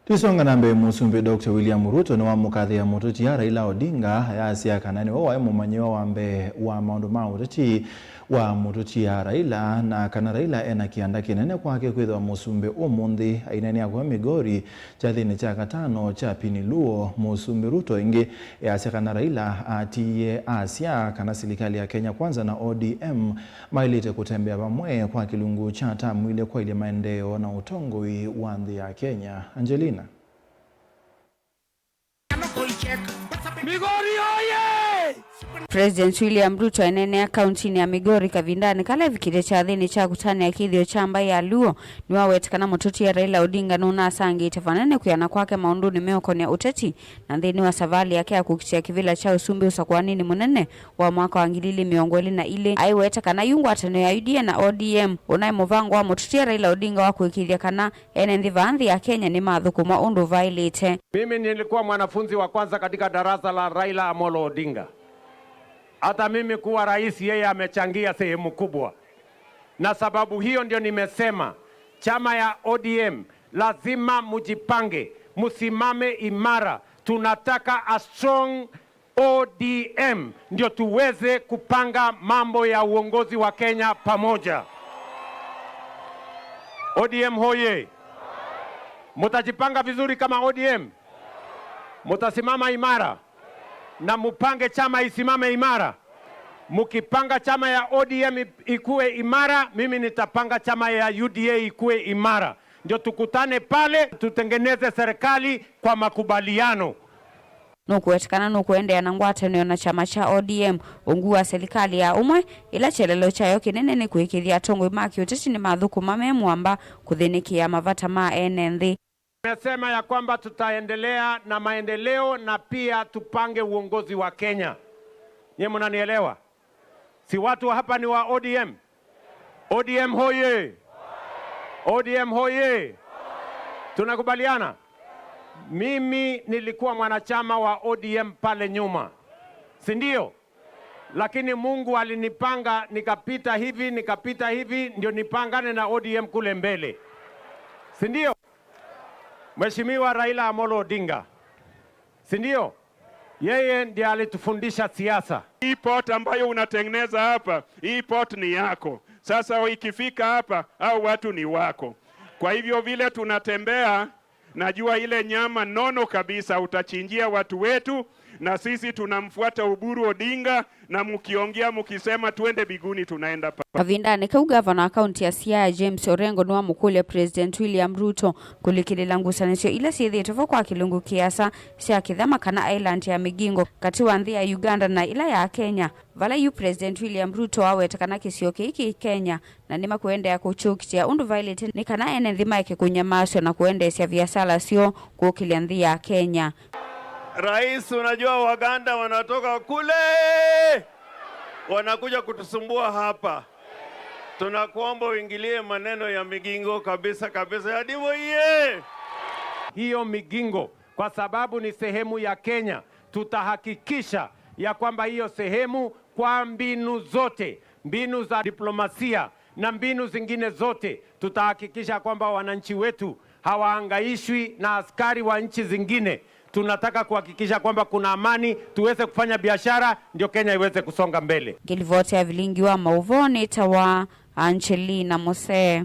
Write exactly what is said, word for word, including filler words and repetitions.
Tũisonga na mbee, Mũsumbĩ Doctor William Ruto nĩwamũkathĩa mũtũtia Raila Odinga, ayasya kana nĩwe waĩ mũmanyĩwa wa mbee wa maũndũ ma ũteti wa mũtũtia Raila, na kana Raila ena kĩanda kĩnene kwake kwĩthĩwa mũsumbĩ ũmũnthĩ. Aineenea kũya Migori kyathĩnĩ kya katano kya Pini Luo, Mũsumbĩ Ruto ĩngĩ easya kana Raila atiie asya kana silikalĩ ya Kenya Kwanza na O D M maĩlĩte kũtembea vamwe kwa kĩlungu kya tamu ilĩ kwaĩlya maendeeo na ũtongoi wa nthĩ ya Kenya. Angelina. Migori oye! President William Ruto eneenea kauntinĩ ya Migori kavindanĩ kala evikĩte kyathĩnĩ kya kũtanĩa kĩthĩo kya mbaĩ ya Luo, nĩwawete kana mũtũtia Raila Odinga nũnasangĩte vanene kwĩana kwake maũndũnĩ meũkonĩa ũteti, na nthĩnĩ wa savalĩ yake ya kũkitĩa kĩvĩla kya ũsumbĩ ũsakũaninĩ mũnene wa mwaka wa ngili ilĩ mĩongo ĩlĩ na ilĩ, aiweta kana yu ngwatanĩo ya U D A na O D M ũnaĩ mũvango wa mũtũtia Raila Odinga wa kũĩkĩĩthya kana ene nthĩ vaa nthĩ ya Kenya nĩmathũkũma ũndũ vaĩlĩte. Mimi nilikuwa mwanafunzi wa kwanza katika darasa la Raila Amolo Odinga. Hata mimi kuwa rais, yeye amechangia sehemu kubwa, na sababu hiyo ndio nimesema chama ya O D M lazima mujipange, musimame imara. Tunataka a strong O D M ndio tuweze kupanga mambo ya uongozi wa Kenya pamoja. O D M hoye! Mutajipanga vizuri kama O D M? Mutasimama imara na mupange chama isimame imara? Mukipanga chama ya O D M i-, ikue imara, mimi nitapanga chama ya U D A ikue imara, ndio tukutane pale tutengeneze serikali kwa makubaliano. Nũkũwetekana nũkũendeea na ngwatanĩo na kyama kya O D M, ungu wa silikalĩ ya ũmwe, ĩla kyelelo kyayo kĩnene nĩ kũĩkĩĩthya atongoi ma kĩũteti nĩmathũkũma me mũamba kũthĩnĩkĩa mavata ma ene nthĩ. Nimesema ya kwamba tutaendelea na maendeleo na pia tupange uongozi wa Kenya. Nyie mnanielewa? Si watu hapa ni wa O D M? O D M hoye! O D M hoye! Tunakubaliana? Mimi nilikuwa mwanachama wa O D M pale nyuma, si ndio? Lakini Mungu alinipanga, nikapita hivi, nikapita hivi, ndio nipangane na O D M kule mbele, si ndio? Mheshimiwa Raila Amolo Odinga, si ndio? Yeye ndiye alitufundisha siasa. Hii port ambayo unatengeneza hapa, hii port ni yako. Sasa ikifika hapa, au watu ni wako. Kwa hivyo vile tunatembea, najua ile nyama nono kabisa utachinjia watu wetu, na sisi tunamfuata Oburu Odinga, na mkiongea mkisema twende biguni, tunaenda pa. Kavindanĩ kau, ngavana wa kaunti ya Siaya James Orengo nĩwamũkũlya President William Ruto kũlikĩlĩla ngusanĩsyo ila syĩthĩĩtwe vo kwa kĩlungu kĩasa sya kĩthama kana island ya Migingo katĩ wa nthĩ ya Uganda na ĩla ya Kenya, vala yu President William Ruto aweta kana kĩsio kĩĩ kĩ Kenya na nĩmakũendeea kũkyũkitĩa ũndũ vaĩlĩte nĩ kana ene nthĩ maeke kũnyamaasw'a na kũendeesya viasala syoo kũkĩlya nthĩ ya Kenya. Rais, unajua Waganda wanatoka kule, wanakuja kutusumbua hapa. Tunakuomba uingilie maneno ya Migingo kabisa kabisa. Yadimo iye! Hiyo Migingo, kwa sababu ni sehemu ya Kenya, tutahakikisha ya kwamba hiyo sehemu kwa mbinu zote, mbinu za diplomasia na mbinu zingine zote, tutahakikisha kwamba wananchi wetu hawahangaishwi na askari wa nchi zingine. Tunataka kuhakikisha kwamba kuna amani, tuweze kufanya biashara, ndio Kenya iweze kusonga mbele. Ngĩlivoti ya vilingi wa maũvoo nĩtawa Angelina Mose.